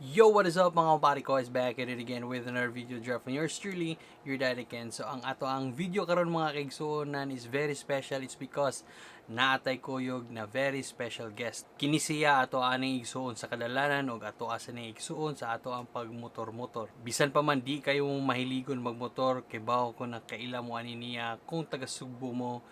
Yo, what is up, mga kumpare ko? Is back at it again with another video drop from yours truly, your daddy Ken. So, ang ato ang video karon, mga kaigsuonan, is very special. It's because naatay kuyog na very special guest. Kini siya ato aning igsuon sa kadalanan og ato asa ning igsuon sa ato ang pagmotor-motor. Bisan pa man di kayo mahiligon magmotor, kay bawo ko na kaila mo ani niya kung taga Sugbo mo,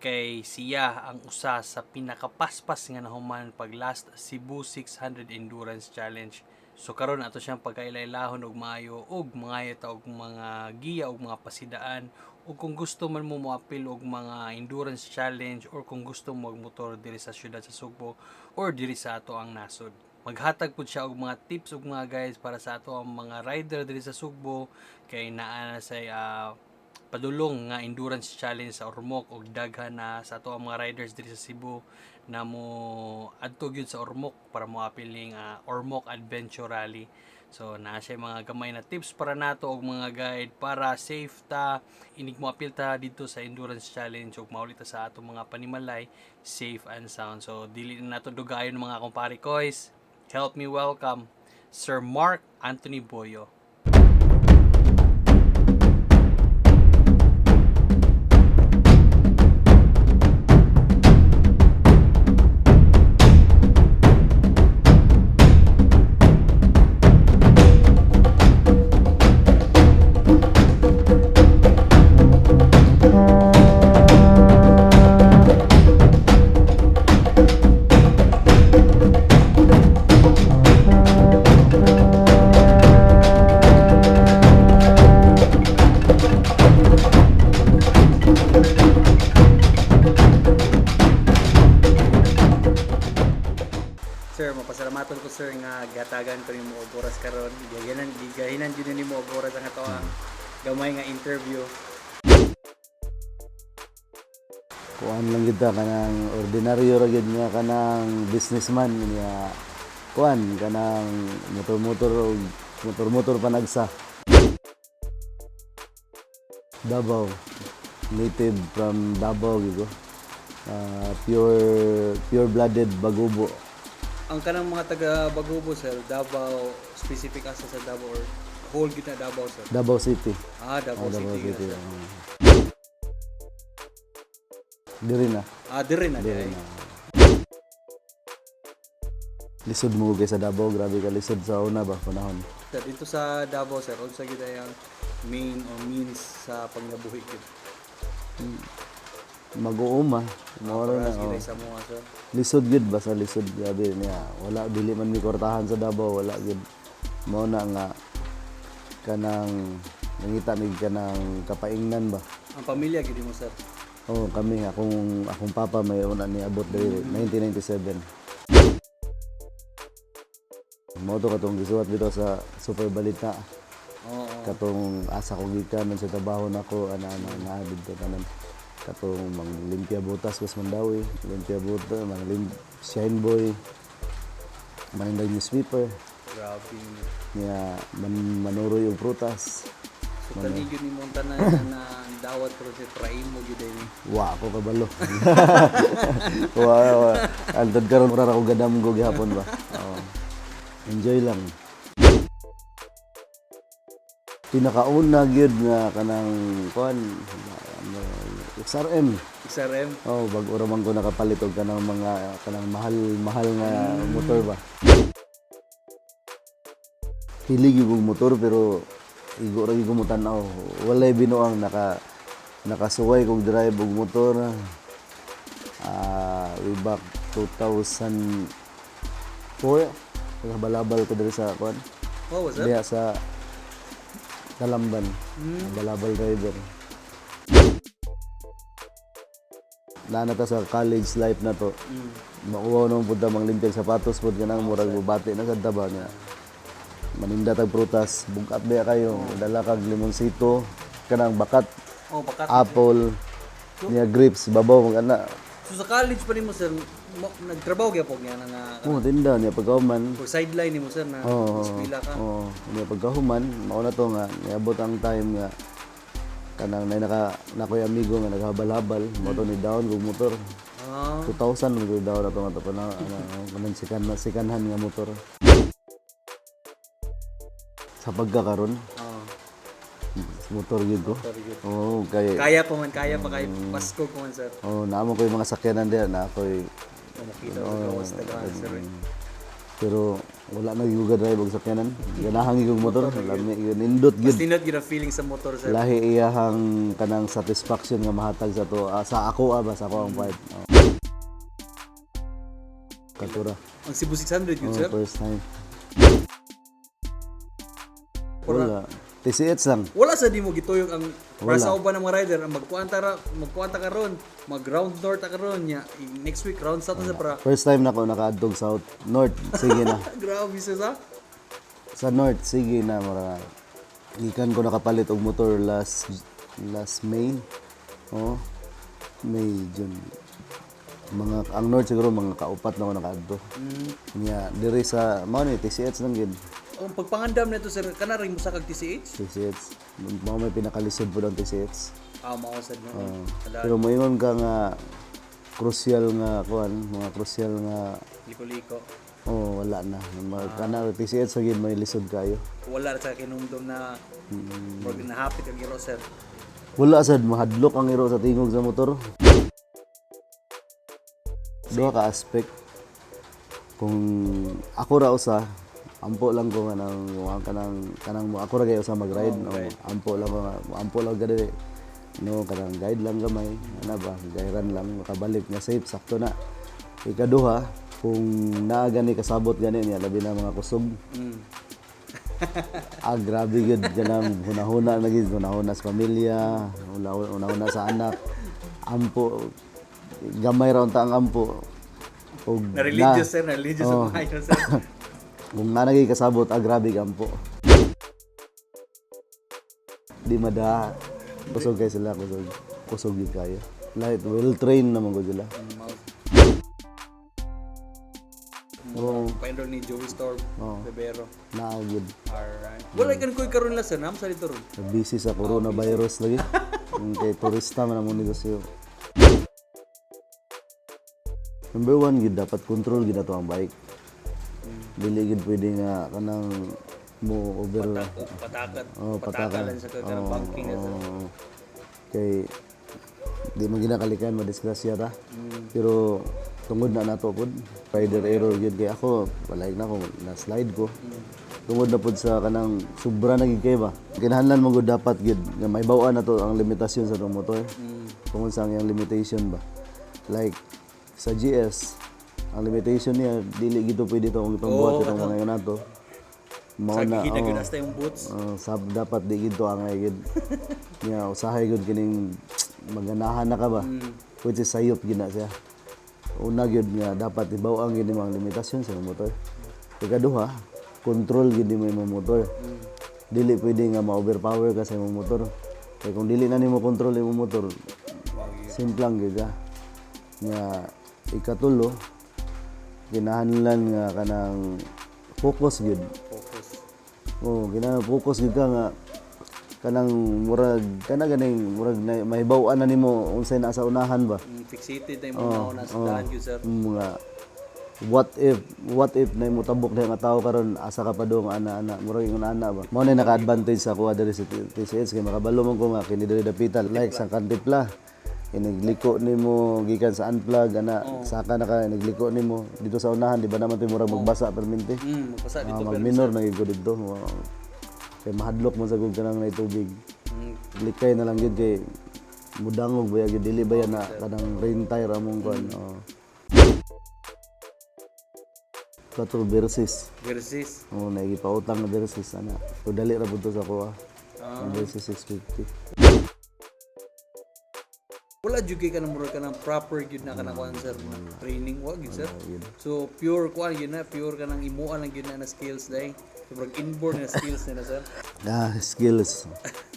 kay siya ang usa sa pinakapaspas nga nahuman pag last Cebu 600 Endurance Challenge. So karon ato siyang pagkailailahon og maayo og mangayo ta og mga giya og mga pasidaan ug kung gusto man mo moapil og mga endurance challenge or kung gusto mo magmotor diri sa syudad sa Sugbo or diri sa ato ang nasod. Maghatag pud siya og mga tips ug mga guides para sa ato ang mga rider diri sa Sugbo kay naa na say padulong nga endurance challenge sa Ormoc og daghan na sa ato ang mga riders diri sa Cebu na mo adto gyud sa Ormoc para moapil ning Ormoc Adventure Rally. So naa siya mga gamay na tips para nato og mga guide para safe ta inig mo apil ta dito sa endurance challenge ug mauli ta sa atong mga panimalay safe and sound. So dili na nato dugayon, mga kumpare koys. Help me welcome Sir Mark Anthony Boyo. Sir, mapasalamaton ko, sir, nga gatagan ko nimo og oras karon. Gigahinan gigahinan jud nimo og oras ang ato ang gamay nga interview. Kuan lang kita, kanang ordinaryo ra gyud nga kanang businessman niya, kuan kanang motor-motor og motor-motor panagsa. Davao. Native from Davao gyud ko. Ah, pure pure blooded Bagobo. Ang kanang mga taga Bagobo, sir, Davao, specific asa sa Davao or whole gyud na Davao, sir? Davao City. Ah, Davao Ah, Davao City. City. Sir. Oo. Diri na. Ah, diri na Diri diay. na. Lisod mo kay sa Davao, grabe ka lisod sa una ba panahon. Sir, dito sa Davao, sir, unsa gyud ay ang main or means sa pangnabuhi gyud? Mag-uuma, mao ra na. Paras gyud Oh. ay sa mga, sir. Lisod gyud ba sa lisod, grabe niya. Wala, dili man mi kortahan sa Davao, wala gyud. Mao na nga kanang nangita mig kanang kapaingnan ba. Ang pamilya gyud mo, sir? Oh, kami, akong akong papa may una ni abot diri 1997. Mao to katong gisuwat bitaw sa Super Balita. Oo. Katong asa ko gikan sa trabaho nako, ana ana na didto tanan, katong manglimpia butas ko sa Mandawi, limpia butas, manglim shine boy, maninday newspaper. Grabe. Niya man manuroy og prutas. So kani gyud nimo ang tanan na dawat pero si train mo gyud ay ni. Wa ako kabalo. Wa wa antod karon mura ra ko gadamgo gihapon ba. Oo. Enjoy lang. Pinakauna gyud nga kanang kuan, ano, XRM. XRM. Oh, bag-o ra man ko nakapalit og kanang mga kanang mahal mahal nga motor ba. Hilig gyud kog motor pero igo ra gyud ko mo tan-aw. Walay binuang nakasuway kog drive og motor. Ah, way back 2004, nakabalabal ko diri sa kuan. Oh, sir. Diya sa Talamban. Balabal driver. Naa na ta sa college life na to. Makuha nung punta manglimpyag sapatos pod, kanang murag bubati na sa taba niya. Maninda tag prutas, bugat ba kayo, dala kag limonsito, kanang bakat, Oh, bakat. apple, niya grapes, babaw mag ana. So sa college pa nimo, sir, nagtrabaho gyapon niya na nga Oh, tinda niya pagkahuman. or sideline nimo, sir, na Oo. eskwela ka? Oo. Niya pagkahuman, mao na to nga niabot ang time nga kanang nay naka nakoy amigo nga naghabal-habal, mao to ni down kog motor. 2000 mo down ato nga to pa na ano, kanang sikan sikanhan nga motor. Sa pagkakaron, Oh, motor gyud ko. Motor gyud. Oo, kay Kaya pa man, kaya pa kayo. Pasko ko man, sir. Oh, naamo ko yung mga sakyanan diha na ako'y Oh, makita ko gawas tagaan, sir, eh. Pero wala na gyud drive og sakyanan. Ganahan gyud og motor, lami gyud, nindot Mas gyud. tinod gyud ang feeling sa motor, sir. Lahi iyahang kanang satisfaction nga mahatag sa to, sa ako, ba sa ako ang part. Oh. Katura. Ang Cebu 600 yun, Oh, sir. first time. Wala. TCH lang. Wala sa di mo gituyok ang para sa uban ng mga rider ang magkuanta karon, mag round north ta karon nya. Next week round south na sa para. First time na ako nakaadtog south north. Sige na. Grabe sir sa. Sa north, sige na, mura. Gikan ko nakapalit og motor last last May. Oh. May, June. Mga ang north siguro mga kaupat na ako nakaadto. Nya diri sa mao ni TCH lang gid. Ang pagpangandam nito, sir, kana rin mo sa kag TCH? TCH. Mao may pinakalisod po ang TCH. Ah, mao sad no. Oh. Wala. Pero moingon ka nga crucial nga kuan, mga crucial nga Liko-liko. Oh, wala na. Mga kana TCH sa gid may lisod kayo. Wala ra sa kinumdum na murag nahapit ang giro, sir. Wala sad, mahadlok ang iro sa tingog sa motor. Duha ka aspect. Kung ako ra usa, ampo lang ko nga nang kanang kanang mo ako ra kayo sa mag-ride, no? Ampo lang ko nga, ampo lang gani, no, kanang guide lang gamay, ana ba, gairan lang makabalik nga safe, sakto na. Ikaduha, kung naa gani kasabot gani niya, labi na mga kusog. Ah, grabe gyud kanang hunahuna na gyud, hunahuna sa pamilya, hunahuna sa anak. Ampo gamay ra unta ang ampo. Og Na religious, sir, na religious Oh. ang mga sir. Kung na nagay kasabot, ah, grabe ka ampo. Di mada. Kusog kay sila, kusog. Kusog gyud kayo. Like, well trained naman ko sila. Mao. Oo, Pa-enroll ni Joey Storm, Bebero. naa gyud. Alright. Wala kan koy karon la sir, nam sa dito ron. Busy sa coronavirus lagi. Kung kay turista man ang negosyo. Number one, gyud dapat control gyud ato ang bike. Dili gyud pwede nga kanang mo over Patakat. Oh, pataka pataka. lang sa kanang banking na, sir. Oo. Kay di man ginakalikan madisgrasya ta. Pero tungod na nato pod, rider error gyud kay ako, walay na ako na slide ko. Tungod na pod sa kanang sobra na gid kay ba. Kinahanglan mo gud dapat gid nga mahibaw-an na to ang limitasyon sa itong motor. Tungod sa ang iyang limitation ba. Like sa GS, ang limitation niya dili gito pwede to kung ipambuhat itong mga yun nato. Mao Sa na, gihina oo. gyud hasta yung boots. Sab dapat di gid to angay gid. Nya usahay gud kining maganahan na ka ba. Which is sayop gid na siya. Una gyud nga dapat ibaw-ang gid nimo ang limitasyon sa imong motor. Ikaduha, control gid nimo imong motor. Dili pwede nga ma-overpower ka sa imong motor. Kay kung dili na nimo control imong motor, simplang gyud ka. Nga ikatulo, kinahanglan nga kanang focus gyud. Focus. Oo, kinahanglan focus gyud ka nga kanang murag kana ganing murag na, mahibaw-an na nimo unsay naa sa unahan ba. Fixated na yung mga una sa daan gyud, sir. Mga what if na imo tabok na nga tao karon, asa ka pa dong ana ana, murag ingon ana ba. Mao na naka-advantage sa kuha diri sa TCH kay makabalo man ko nga kini diri dapitan like sa Kantipla. Inigliko nimo gikan sa unplug ana, saka na ka inigliko nimo dito sa unahan, di ba naman to murag magbasa permente. Magpasa Ah, dito pero. mag-minor na gyud ko didto. Wow. Kay mahadlok mo sa gug kanang nay tubig. Likay na lang gyud kay mudangog ba gyud, dili ba yan na kanang rain tire among kuan. Oh. Kato Versys. Versus. Oh, nagipautang na Versys ana. So dali ra pud to sa kuha. Ang Versys 650. Wala jud kay kanang murag kanang proper gyud na kanang kuan, sir, na training wa gyud, sir. So pure kuan gyud na, pure kanang imuan lang gyud na na skills dai. So murag inborn na skills nila, sir. Ah, skills.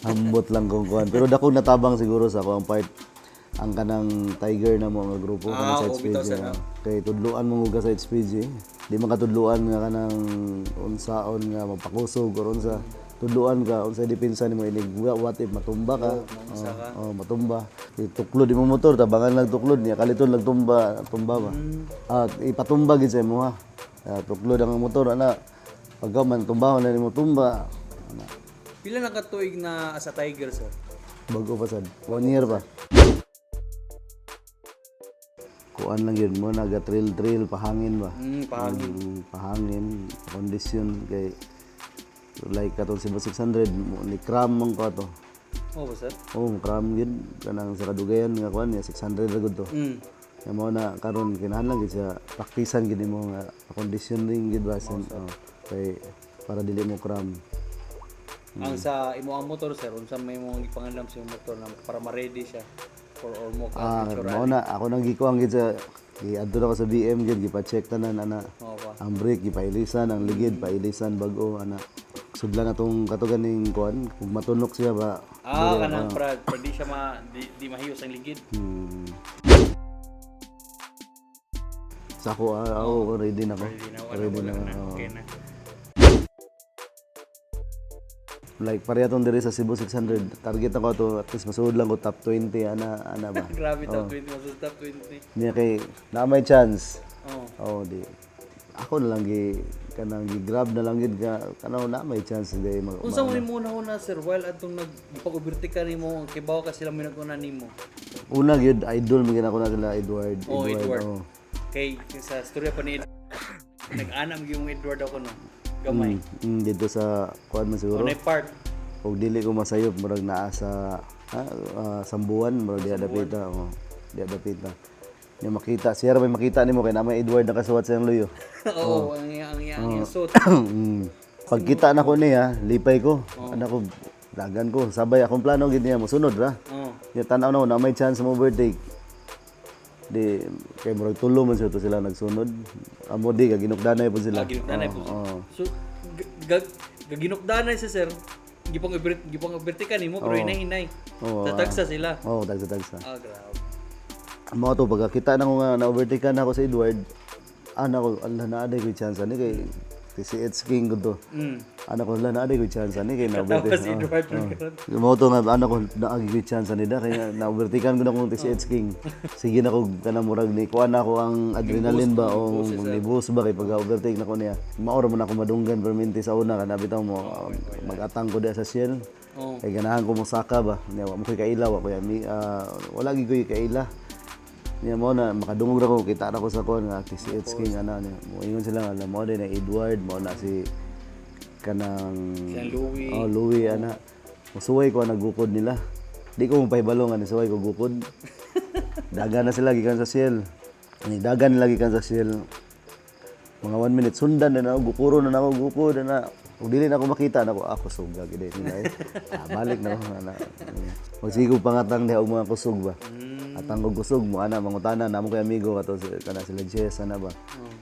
Ambot lang kung kuan. Pero dako natabang siguro sa ako ang part ang kanang tiger na mo nga grupo kanang Ah, sa oo, bitaw, HPG. sir, Ah. Kay tudluan mo ka sa HPG. Di man katudluan nga kanang unsaon nga mapakusog or unsa. Tudluan ka unsay depensa nimo inig what if matumba ka. Maunsa ka. Oh, matumba. Tuklod imong motor, tabangan lang tuklod niya, kaliton lang tumba, tumba ba. Ah, ipatumba gid sa imo ha. Ah, tuklod ang motor ana. Pagka man tumba na nimo tumba, Ana. Pila na ka tuig na as a Tiger, sir? Bago pa sad. One year pa. Kuan lang yun mo, naga trail trail, pahangin ba? Pahangin. Pahangin, kondisyon kay like katong Cebu 600 mo ni cram man ko ato. Oh, ba, sir? Oh, mo cram yun kanang sa kadugayan nga kuan niya 600 ra gud to. Kaya mo na karon kinahanglan gid siya praktisan gid nimo nga kondisyon ring gid ba sin, oh, kay para dili mo cram. Ang sa imo ang motor, sir, unsa may imong gipangandam sa imong motor na para ma-ready siya for Ormoc Ah, adventure? mao na ako nang gikuan gid sa giadto na ko sa BM gid gipa-check tanan ana. Oo ba? Ang brake gipailisan, ang ligid pailisan bag-o ana. Sudlan na tong katuganing kuan kung matunok siya ba. Ah, kanang para di siya di mahiyos ang ligid. Sa ako, ako ready na ko. Ready na, wala, Ready wala na. na. Oo. Okay na. Like pareha tong diri sa Cebu 600. Target ako to at least masuod lang ko top 20 ana ana ba. Grabe, top 20, mas top 20. Niya kay na may chance. Oh. Oh, di. Ako na lang gi kanang gi-grab na lang gid ka kanang na may chance di mag Unsa mo nimo una sir, while atong nag pag-overtake ka nimo, kibaw ka sila mo naguna nimo? Una gyud idol man gid ako na sila Edward. Oh, Edward. Oh. Kay sa storya pa ni Edward, nag-anam gyud yung Edward ako no. Gamay. Dito sa kuan man siguro. Unay part. Og dili ko masayop murag naa sa Sambuan murag diha dapita oh. Diha dapita. Nya makita siya ra may makita nimo kay na may Edward nakasuwat sa iyang luyo. Oo, ang iyang suit. Pagkita na ko niya, lipay ko. Ana ko dagan ko. Sabay akong plano gid niya mosunod ra. Oh. Nya tan-aw na ko na may chance mo overtake. Di kay murag tulo man siya to sila nagsunod. Amo di ka ginukdanay po sila. Ah, ginukdanay po. Oo. So gaginukdanay sa sir, gipang overtake ka nimo pero hinay-hinay. Oo, Tatagsa sila. Oo, tagsa-tagsa. Ah, grabe. Mao to pagkakita na ko nga na overtake na ako sa Edward. Ana ko ala na aday ko chance ani kay TCH King ko to. Ana ko ala na aday ko chance ani kay na Tawa overtake. si Edward karon. Mao to nga ana ko naagi ko chance ani da kay na overtake ko na kong TCH King. Sige na ko kanang murag ni kuan na ako ang adrenaline ba o ni boost ba kay pag overtake na ko niya. Mao ra man ako madunggan perminti sa una kana bitaw mo magatang ko diha sa Shell. Oh. Kay ganahan ko mosaka ba. Niya wa mo koy kaila wa ko yami wala gid koy kaila. Niya mo na makadungog ra ko kita ra ko sa kuan nga TCH King ana niya. Moingon sila nga alam mo din na Edward mo na si kanang Si Louie. Oh, Louie ana. Musuway ko ang nagukod nila. Di ko mapahibalo nga nisuway ko gukod. Dagan na sila gikan sa Shell. Ni dagan nila gikan sa Shell. Mga 1 minute sundan na ako, gukuro na ako, gukod na na. Ug dili na ako makita na ako, ako suga gid nila. Eh. Ah, balik na ako ana. Magsigo pangatang diha og mga kusog ba. Atang og kusog mo ana mangutana namo kay amigo kato kana sila Jess ana ba.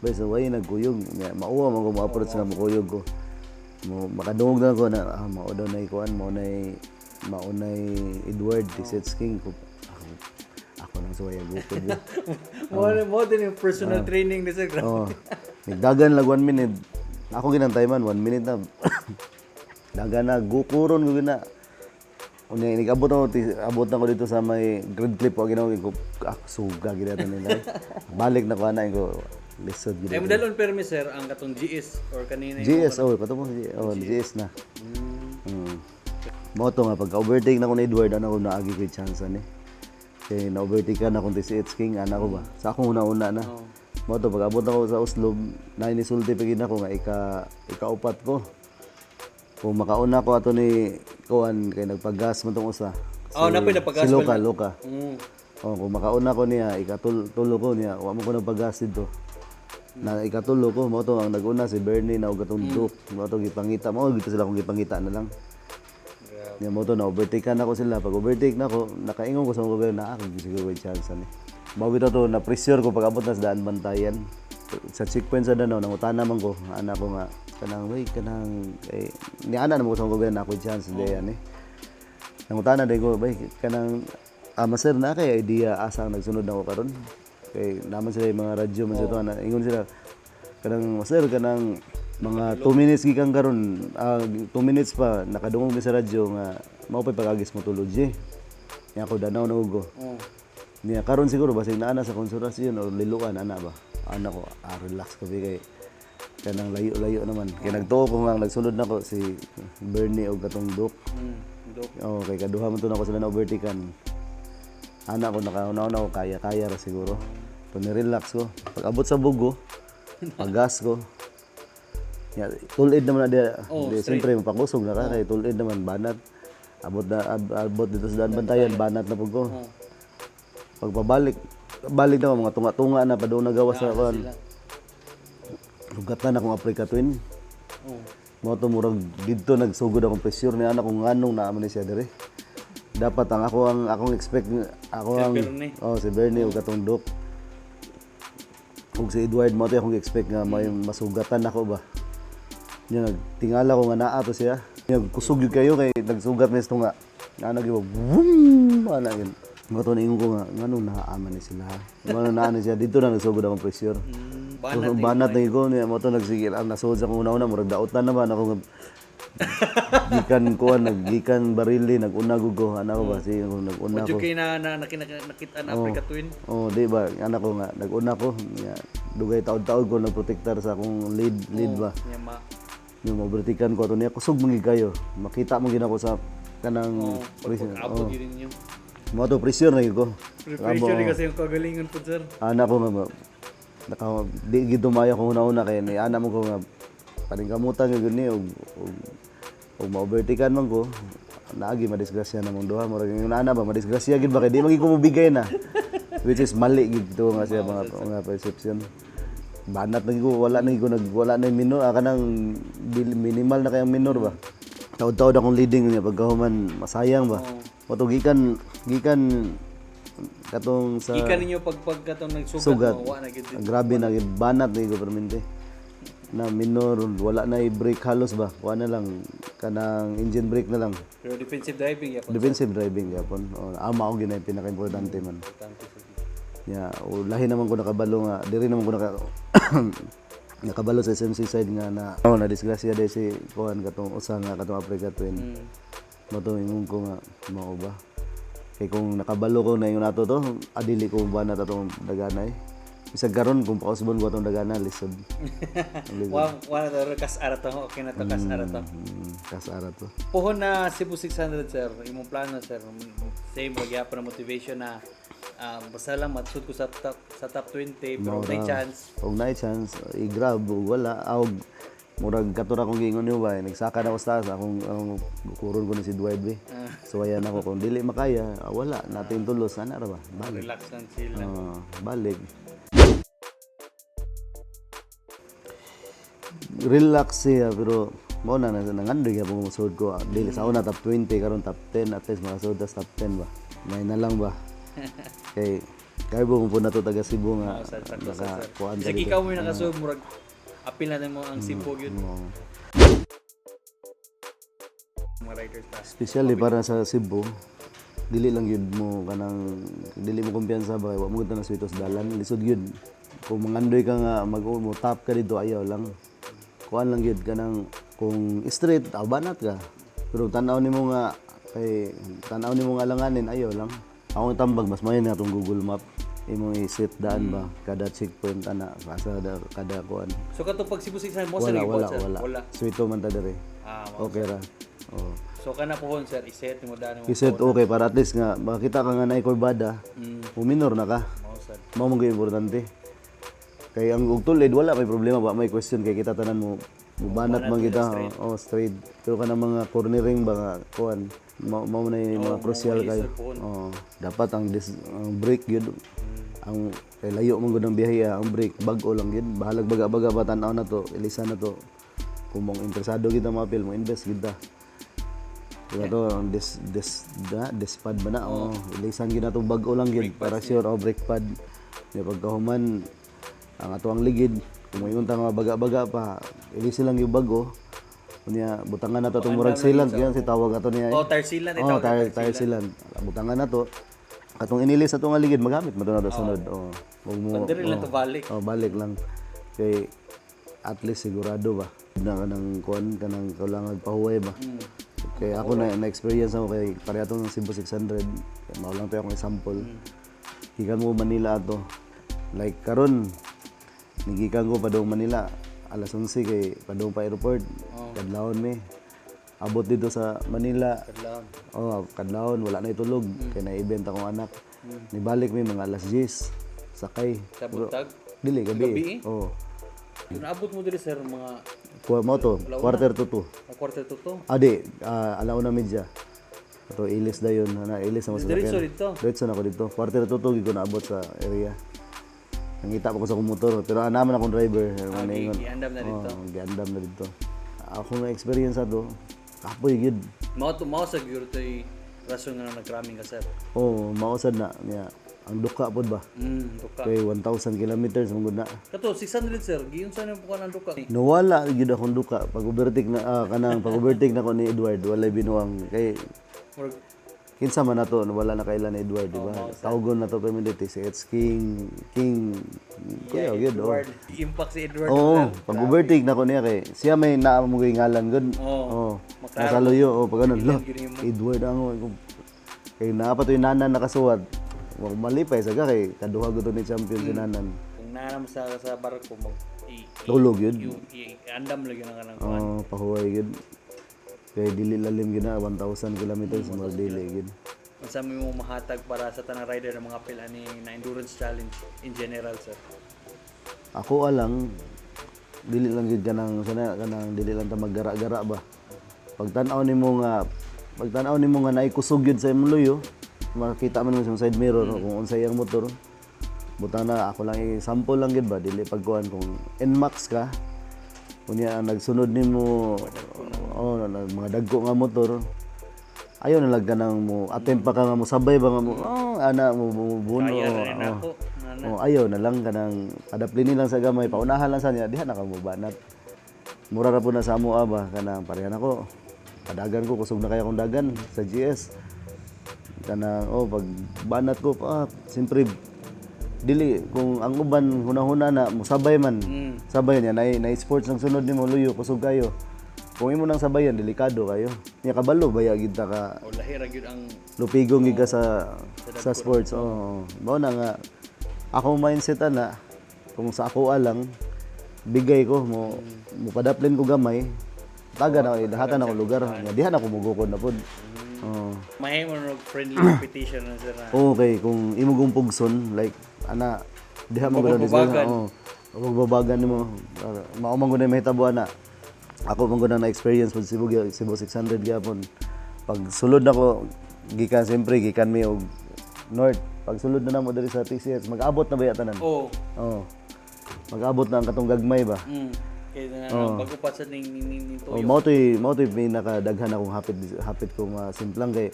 Bay so way nagkuyog Nya, mauwa man ko mo approach na mokuyog ko. Mo makadungog na ko na mao daw nay kuan mao nay Edward Tisets King ko ako nang suway ang gukod ba. Mo din yung personal training ni sir. Grabe. Oh. Nagdagan lag 1 minute. Ako ginantay man 1 minute na. Dagan na gukuron ko gina. Unya inigabot ako abot na ko dito sa may grade clip ko ginawa ko suga gid ato nila. Balik na ko ana ko lisod gid. Ay mo dalon permi sir ang katong GS or kanina yung GS oh kato mo oh GS na. Mo to nga pagka overtake na ko ni Edward ana ko naagi ko yung chance ani. Kay na overtake ka na kung TCH King ana ko ba. Sa akong una-una na. Mo to pag abot ako sa Oslob, na inisulti pa gid ako nga ikaupat ko. Kung makauna ko ato ni kuan kay nagpagas man tong usa. Oh, napoy napagas Si Luka, man. Luka. Oh, kung makauna ko niya, ikatulo ko niya, wa mo ko nagpagas dito. Na ikatulo ko, mo to ang naguna si Bernie na og atong Duke, mo to gipangita, mo gito sila kung gipangita na lang. Grabe. Niya mo to na overtake na ako sila. Pag overtake na ako, nakaingon ko sa mga na ako siguro may chance ani. Mao bitaw to na pressure ko pag abot na sa daan bantayan. Sa checkpoint sa Danau, nangutana man ko, ana ko nga kanang wey kanang eh, ni ana na mo ko sa mga na ako chance mm. ani. Nangutana day ko, bay kanang ama sir na kay idea asa ang nagsunod nako karon. Kay naman sila yung mga radyo man sila ana ingon sila kanang sir kanang mga 2 minutes gikan karon 2 minutes pa nakadungog mi sa radyo nga mao pay pag-agis mo tulog eh. Nya ako danaw na ko. Oh. Niya karon siguro basig naa na sa konsulasyon o liluan ana ba. Ana ko relax ko kay Kanang layo-layo naman. Kay nagtuo ko nga ang nagsulod nako si Bernie og katong Duke. Dok. Oh, kay kaduha man to nako sila na overtaken. Ana ko nakauna-una ko kaya-kaya ra siguro. To ni-relax ko. Pag abot sa Bugo, paggas ko. Ya, tulid naman na diya. Oh, Di, siyempre mapakusog na ka kay tulid naman banat. Abot na abot dito sa Daan Bantayan, banat na pud ko. Oh. Pagpabalik, balik na ko, mga tunga-tunga na pa doon nagawa sa kuan. Sila. Lugatan akong Africa Twin. Oh. Mo to murag didto nagsugod akong pressure ni ana kung nganong naa man ni siya diri. Dapat ang ako ang akong expect ako Si ang Bernie. Oh, si Bernie ug katong Doc. Ug si Edward mo to akong expect nga may masugatan ako ba. Nya nagtingala ko nga naa to siya. Nya kusog gyud kayo kay nagsugat mi sa tunga. Ana gyud boom ana yun. Mo to niingon ko nga nganong naa man ni sila. Nganong naa ni siya didto na nagsugod akong pressure. Banat. Banat, banat na ko niya mo to nagsigil ang nasuod sa akong una-una murag dautan naman ako nga gikan kuan naggikan barili nag-una gud ko ana ko ba sige ko nag-una Medyo ko. kay na, na, nakita na Africa Twin. Oh, di ba ana ko nga nag-una ko nga dugay taod-taod ko nagprotektar sa akong lead lead ba. Nya ma. Yung mabritikan ko ato niya kusog man gid kayo. Makita mo gid ako sa kanang Oh, pressure. pag-abot yun ninyo. Mo to pressure na gyud ko. Pressure kasi yung kagalingon po, sir. Ana ko nga naka di gid maayo ko una-una kay ni ana mo ko nga paningkamutan gyud ni og og ma-overtaken man ko naagi madisgrasya na mong duha. Murag yung ana ba madisgrasya gid ba kay di man gid ko mobigay na, which is mali gid to nga siya mga perception. Banat na gid ko, wala na gid ko nag wala na yung minor, kanang minimal na kayang minor ba. Taod-taod akong leading niya pagkahuman masayang ba. Mo to gikan gikan katong sa Gikan ninyo pag katong nagsugat sugat. mo, wa na gid. Grabe na gid banat na gid permente. Na minor wala na i-brake halos ba. Kuha na lang kanang engine brake na lang. Pero defensive driving yapon. Defensive driving gyapon. Oh, ama ko gina pinaka-importante man. Importante sa Ya, o lahi naman ko nakabalo nga diri naman ko nakabalo sa SMC side nga na oh, na disgrasya dai si kuan katong usa nga katong Africa Twin. Mo to ingon ko nga mao ba. Kay kung nakabalo ko na ingon ato to, adili ko ba na atong dagana eh. Bisag karon kung pausbon ko atong dagana lisod. Wa wa na to kas ara to, okay na to kas ara to. Kasara to. Pohon na Cebu 600, sir, imong plano, sir, same ra gyapon na motivation na basta lang matsud ko sa top 20 pero may chance. Og naay chance i-grab ug wala og murag katura kong giingon niyo ba eh, nagsaka na ko sa taas akong kuron ko ni si Dwight be. So ayan ako kung dili makaya, wala natin tulos ana ra ba. Balik. Relax lang chill lang. Ah, balik. Relax siya pero mao na nangandoy gyapon mo ko. Dili sa una top 20 karon top 10, at least makasud tas top 10 ba. May na lang ba. Kay kay mo po na to taga Cebu nga Sa sakto sa naka sir. kuan Bisag ikaw mo yung nakasud murag apil na nimo ang Cebu gyud Oo. mga riders ba. Especially para sa Cebu, dili lang gyud mo kanang dili mo kumpiyansa ba kay wa mo gyud na sweetos dalan, lisod gyud. Kung mangandoy ka nga mag mo top ka dito ayaw lang. Kuan lang gyud kanang kung straight aw banat ka. Pero tan-aw nimo nga kay tan-aw nimo nga alanganin ayaw lang. Akong tambag mas maayo na atong Google Map imong i-set daan ba kada checkpoint ana asa da, kada kuan. So katong pag Cebu 600 mo sa Wala lagi wala sir. wala. Wala. Sweeto man ta diri. Ah, mao. Okay ra. Oh. So kana pohon sir, iset nimo daan mo. Iset okay para at least nga makita ka nga naay kurbada, uminor na ka. Mao sad. Mao man gyud importante. Kay ang og tulid wala may problema ba may question kay kita tanan mo mubanat man kita oh, straight. Pero kanang mga cornering ba nga kuan mao mao na yung mga crucial kayo. Oh, dapat ang ang brake gyud ang kay layo man gud ang biyahe ang brake bag-o lang gyud bahalag baga-baga ba tan-aw na to ilisan na to kung mong interesado kita mapil mo invest gid ta. Diba to, ang des, des, da, despad ba na? Oh, ilisan gid na to bag-o lang gid para sure, oh, brake pad. Di pagkahuman, ang ato ang ligid, kung moingon ta nga baga-baga pa, ilisan lang yung bago. Unya, butangan na to itong murag sealant, yan si tawag ato niya. Eh. Oh, tire sealant Oh, itaw. tire sealant. Butangan na to. Katong inilis sa itong ligid, magamit mo to na to sunod. Oh, wag mo. Diri lang to balik. Oh, balik lang. Kay at least sigurado ba na kanang kuan kanang kailangan pahuway ba. Kay ako na na-experience ako kay pareha tong Cebu 600. Kay mao lang to akong example. Gikan mo Manila ato. Like karon nigikan ko padung Manila. alas 11 kay padung pa airport. Kadlawon mi. Abot dito sa Manila. Kadlawon. Oh, kadlawon wala na itulog kay na-event akong anak. Nibalik mi mga alas 10. Sakay. Sa buntag? Dili gabi. Gabi, eh? Oh. Naabot mo diri, sir, mga Mao to, 1:45. 1:45. Ah, di, alauna media. Ato ilis dayon, ana ilis na mo sa Diretso sakyan. dito? Diretso na ako dito. 1:45 gid ko naabot sa area. Nangita pa ko sa akong motor, pero ana man akong driver. Ah, Giandam na dito. Oh, giandam na dito. Ako nga experience ato, kapoy gid. Mao to, mao sa gyud to'y rason nga nagraming ka, sir. Oh, mausad na niya. Ang duka pod ba? Duka. Kay 1,000 kilometers man gud na. Kato 600, sir, giunsa na po ka ng duka? Nawala gyud akong duka pag overtake na kanang pag overtake na ko ni Edward, walay binuang kay Murag kinsa man nato wala na kailan ni Edward, di ba? Tawgon na to permanente si It's King King kuya gyud, oh. Edward, impact si Edward. Oo, pag overtake na ko niya kay siya may naa mo ngalan gud. Oo. Oh. Nasa luyo, oh, pag ano, lo, Edward ang kay naa pa to yung nanan nakasuwat. Wa malipay sa ka kay kaduha gud to ni champion si Nanan. Kung naa sa barko mag Tulog yun. Andam lagi na kanang Oh, pahuway gud. Kay dili lalim gid na 1,000 kilometers, mo dili gid. Unsa may mo mahatag para sa tanang rider ng mga pila ni na endurance challenge in general, sir? Ako alang dili lang gid kanang sana kanang dili lang ta maggara-gara ba. Pagtan-aw nimo nga naay kusog gyud sa imong luyo, makita man mo sa imong side mirror kung unsa iyang motor. Butang na ako lang i-sample lang gid ba, dili pagkuan kung NMAX ka. Unya ang nagsunod nimo, oh, mga dagko nga motor. Ayaw na lang ka nang mo attempt pa ka nga mo sabay ba nga mo, oh, ana mo, mo buno. Kaya rin Oh. ako. Ana. Oh, ayaw na lang kanang kadaplini lang sa gamay, paunahan lang sa niya, diha na ka mo banat. Mura ra po na sa amo ba kanang parehan ako. Padagan ko, kusog na kaya akong dagan sa GS. Kanang oh pag banat ko pa, siyempre dili kung ang uban hunahuna na musabay man. Sabay niya nay nay sports ang sunod nimo luyo kusog kayo. Kung imo nang sabayan, delikado kayo. Nya kabalo baya gid ta ka O lahi ra gyud ang lupigong gid ka sa sports. Oo. Mao na nga ako mindset ana kung sa ako alang bigay ko mo mupadaplin ko gamay taga na dahatan ako lugar nga diha na ako mugukod na pod. Oo. Mahimo og friendly competition na, sir, na. Okay, kung imo kong pugson like ana diha mo gud Pagbabagan. Oo. Pagbabagan nimo mao man gud na mahitabo ana. Ako man gud na experience pud Cebu Cebu 600 gyapon. Pag sulod nako gikan, siyempre gikan mi og north. Pag sulod na namo diri sa TCS, mag-abot na ba tanan? Oh. Oo. Mag-abot na ang katong gagmay ba? Kaya na bago pa sa ning ning ning Oh, tuyo. mao to'y pinakadaghan akong hapit hapit ko nga simplang kay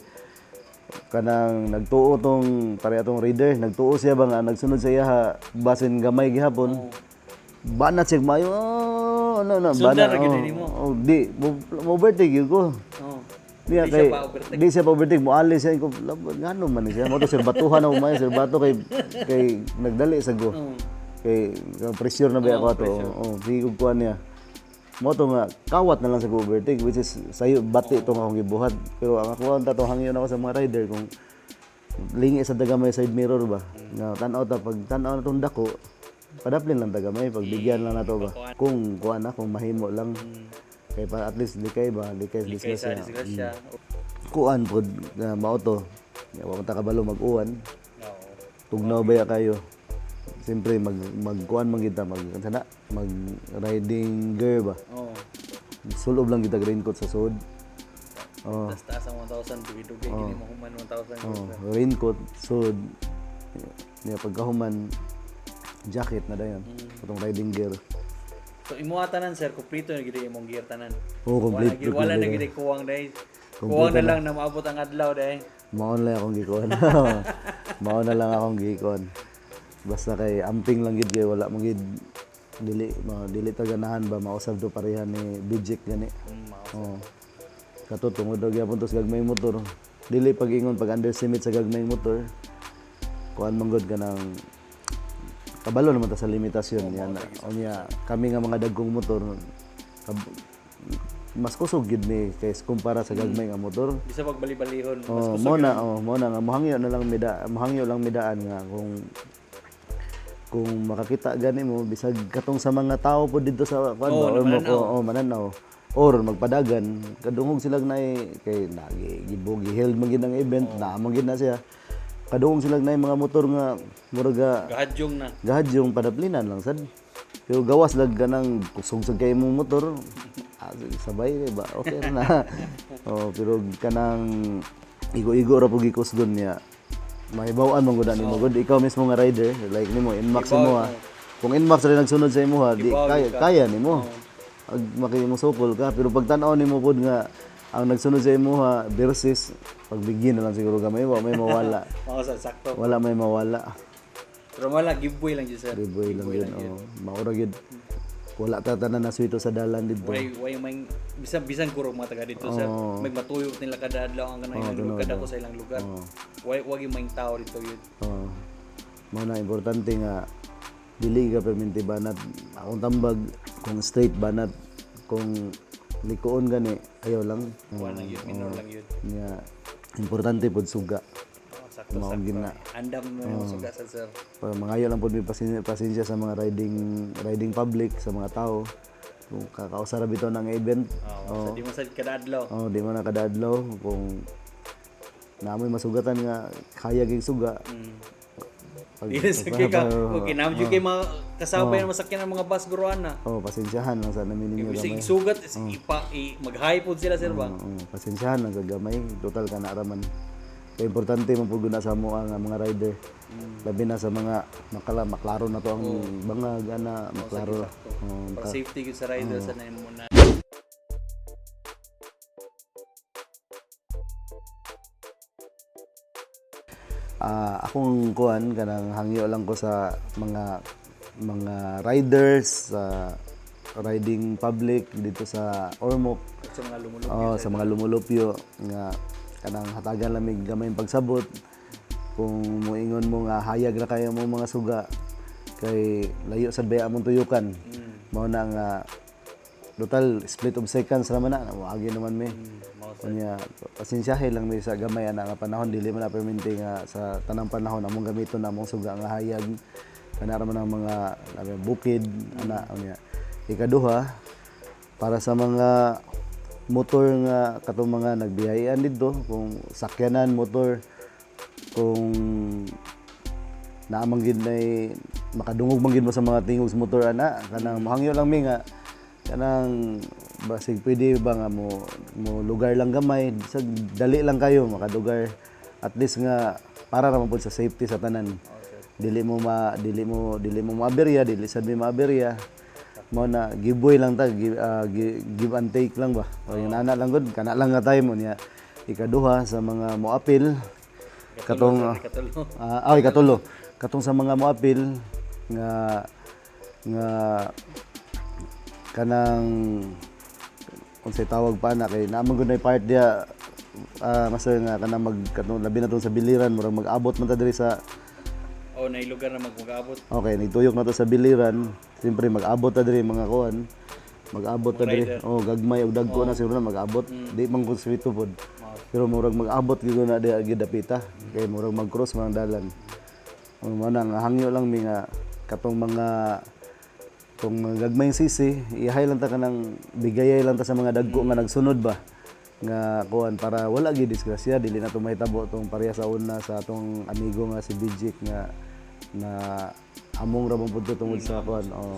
kanang nagtuo tong pare atong reader, nagtuo siya ba nga nagsunod sa iya ha, basin gamay gihapon. Banat siya mayo. Oh, ano na Sundan banat. ra gyud Oh, nimo. oh, di mo overtake gyud ko. Di Diya siya kay pa overtake. di siya pa overtake, mo alis siya ko ngano man ni siya. Mo to sir batuhan ako mayo sir bato kay kay nagdali sa go. Kay pressure na ba ako ato. Oh, sige ko kuan niya. Mo to nga kawat na lang sa go overtake, which is sayo bati tong akong gibuhat. Pero ang ako ang tatong hangyo nako sa mga rider kung lingi sa tagamay side mirror ba. Nga tan-aw ta pag tan-aw na tong dako, padaplin lang tagamay pagbigyan lang nato ba. Kung kuan na kung mahimo lang. Kay pa at least likay ba, likay Kay sa disgrasya disgrasya. Kuan pod nga mao to. Nga wa man ta kabalo mag-uwan. Tugnaw baya kayo. Siyempre mag magkuan man kita mag sana mag riding gear ba. Sulob lang kita raincoat sa sud. Oh, Tas taas ang 1,000, dugay-dugay gini mo human 1,000. oh, raincoat sud. Niya pagkahuman jacket na dayon. Katong riding gear. So imo tanan, sir, kompleto na gid imong gear tanan. Oh, complete. Wala na gid kuwang day. Kuwang na lang na maabot ang adlaw day. Mao na lang akong gikuan. Mao na lang akong gikuan. Basta kay amping lang gid kay wala mo gid dili ma dili ta ganahan ba mausab do pareha ni Bijik gani. Mao. Oh. Kato tungod daw gyapon to sa gagmay motor. Dili pag-ingon pag underestimate sa gagmay motor. Kuan man gud kanang kabalo naman ta sa limitasyon yan. Unya kami nga mga dagkong motor mas kusog gid mi kay kumpara sa gagmay nga motor. Bisa pagbali-balihon mas Oh, mo na nga mohangyo na lang mida, mohangyo lang midaan nga kung Kung makakita gani mo bisag katong sa mga tao po dito sa kuan Oo, ba or mo mananaw. oh, mananaw or magpadagan, kadungog sila na kay nagi gibog held man gid ang event na man gid na siya, kadungog sila na mga motor nga muraga Gahadyong na. gahadyong, padaplinan lang sad. Pero gawas lag ka ng kusog sa kay mong motor, ah, sabay ba, okay na. Oh, pero kanang igo-igo ra pug gikusgon niya, mahibaw-an man gud na nimo gud, ikaw mismo nga rider, like nimo Nmax Hibaw, mo ah. Kung Nmax rin nagsunod sa imo ha, di Hibaw kaya, ka. kaya nimo ag makimusukol ka, pero pag tan-aw nimo pud nga ang nagsunod sa imo ha versus pagbigyan na lang siguro gamay, wa may mawala. Oo, sa sakto. Wala may mawala. Pero wala, giveaway lang yun, sir. Giveaway lang yun. Oh. Maura gyud. Wala ta tanan na swito sa dalan dito. Way may bisan bisan guro mga taga dito, sir. May matuyo nila kada adlaw ang kanang ilang lugar, kada ko sa ilang lugar. Way wag yung may tao dito yun. Oh. Mao na importante nga dili ka perminti banat. Akong tambag kung straight banat, kung likoon gani ayaw lang. Wala lang yun, minor lang yun. Nga importante pod suga. Oh, sakto, Mao sakto. gyud na. Andam mo yung suga sa sir. Para mangayo lang pod may pasensya, pasensya sa mga riding riding public, sa mga tao. Kung kakausa ra bitaw ng event, Oh, sa di mo sa kada adlaw. oh, di man na kadadlaw kung naamoy masugatan nga kaya gig suga. Dili sa kay ka. Okay, naam jud kay mga kasabay na masakyan ang mga bus guruan na. Oh, pasensyahan lang sa namin ninyo Bisag gamay. isugat, is ipa i, mag-high pod sila, sir ba. Oo, pasensyahan lang sa gamay, total ka na raman. Kaya importante man pud na sa amo ang mga rider. Labi na sa mga makala maklaro na to ang bangag ana, maklaro. Oh, Para safety gyud sa rider sa na mo na. Ah, akong kuan kanang hangyo lang ko sa mga mga riders, sa riding public dito sa Ormoc. At sa mga lumulupyo. Oh, sa mga lumulupyo nga kanang hatagan lamig gamay pagsabot kung moingon mo nga hayag ra kayo mo mga suga kay layo sad baya among tuyukan. Mao na nga total split of seconds ra man na moagi naman mi. Mao. Unya pasensyahe lang mi sa gamay ana nga panahon, dili man na permente nga sa tanang panahon among gamiton among suga nga hayag, kana ra man ang mga labi, bukid ana. Unya ikaduha, para sa mga motor nga katong mga nagbiyahean didto, kung sakyanan motor, kung naamang gid nay makadungog man gid mo sa mga tingog sa motor ana, kanang mohangyo lang mi nga kanang basig pwede ba nga mo mo lugar lang gamay sa dali lang kayo makadugar, at least nga para ra man pud sa safety sa tanan, dili mo maaberya, dili sad mi maaberya. Mo na giveaway lang ta, give and take lang ba o yung ana lang gud kana lang nga time. Unya ikaduha, sa mga moapil katong Katulo. Ah, ay katulo. Katong sa mga moapil nga nga kanang unsay tawag pa na kay naa man gud nay part diya, master, nga kanang mag katong labi na tong sa Biliran, murag mag-abot man ta diri sa Oh, na lugar na mag-abot. Okay, nagtuyok na to sa Biliran. Siyempre mag-abot ta diri mga kuan. Mag-abot ta diri. Oh, gagmay og dagko na siguro na mag-abot. Di man ko swito pod. Pero murag mag-abot gyud na di gyud dapita kay murag mag-cross man ang dalan. Oh, mao na nga hangyo lang mi nga katong mga kung gagmay sisi, ihay lang ta kanang bigayay lang ta sa mga dagko nga nagsunod ba nga kuan para wala gyud disgrasya, dili na to mahitabo tong pareha sa una sa atong amigo nga si Bijik nga na among ra man pud to tungod sa kuan o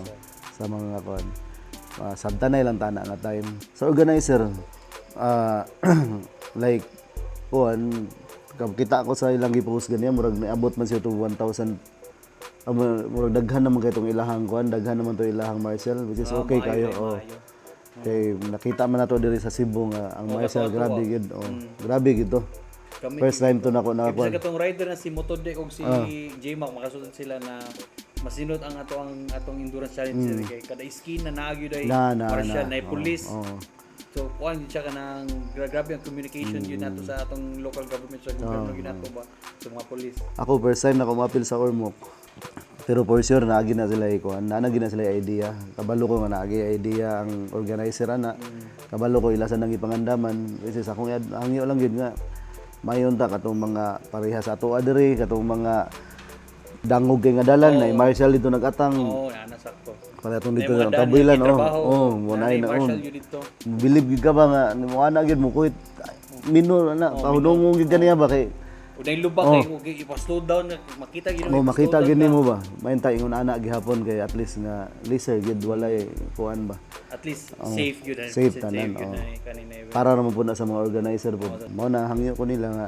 sa mga kuan. Sabtanay lang tana nga time sa organizer, like kuan kita ko sa ilang gipost ganyan, murag niabot man siya to 1,000. Murag daghan naman kay tong ilahang kuan, daghan naman to ilahang marshal, which is okay kayo, oh. Kay nakita man nato diri sa Cebu nga ang marshal grabe gid, oh. Grabe gid to. Kami First time to nako Kay nakakuan. bisag katong rider na si Motode og si J-Mac makasulod sila na masinod ang ato ang atong endurance challenge sir kay kada skin na naagyo day Na, na, marshal na. na police. Oh. So kuan gyud siya kanang grabe ang communication gyud nato sa atong local government, sa gobyerno gyud nato ba sa mga police. Ako first time na kumapil sa Ormoc. Pero for sure naagi na sila ikuan, naagi na sila idea. Kabalo ko nga naagi idea ang organizer ana. Kabalo ko ila sa nang ipangandaman. Which is akong hangyo lang gid nga mayon ta katong mga pareha sa ato diri, katong mga Dangog kay nga dalan na marshal dito nagatang. Oo, oh, sakto. Para atong dito May mga sa daan Kabuilan, nga oh. gitrabaho. Oh, mo Naa na na marshal yun dito. Bilib gyud ka ba nga mo ana gyud mo kuit minor na pahunong gyud kaniya ba kay Unay lubak kay okay, ipa-slow down makita gyud. Mo makita gyud nimo ba? Main ta ingon ana gihapon kay at least nga laser gyud walay kuan ba. At least safe gyud na. Safe tanan, gyud oh. na kanina event. Para naman po na sa mga organizer po. Mao na hangyo ko nila nga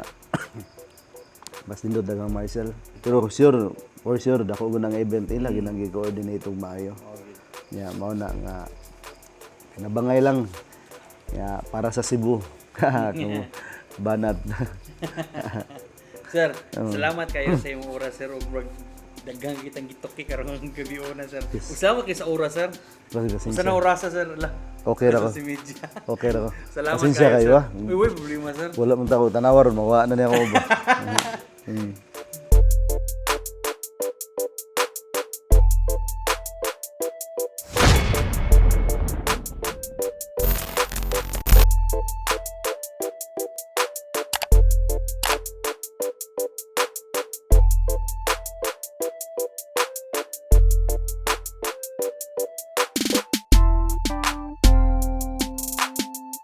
mas nindot dagang marshal. Pero sure, for sure dako gud ang event ila ginang gi-coordinate og maayo. Ya, mao na nga kinabangay lang. Ya, para sa Cebu. Kung banat. Sir, salamat kayo sa imong oras, sir, ug murag daghang kitang gituki karong gabi una, sir. Ug salamat kayo sa oras, sir. Pasensya. Usa na orasa, sir. Ala. Okay ra ko. Sa media. Okay ra ko. Salamat Pasensya kayo, sir. ah. Uy, uy, problema, sir. Wala man ta ko tanawa ron mawa na niya ako ba.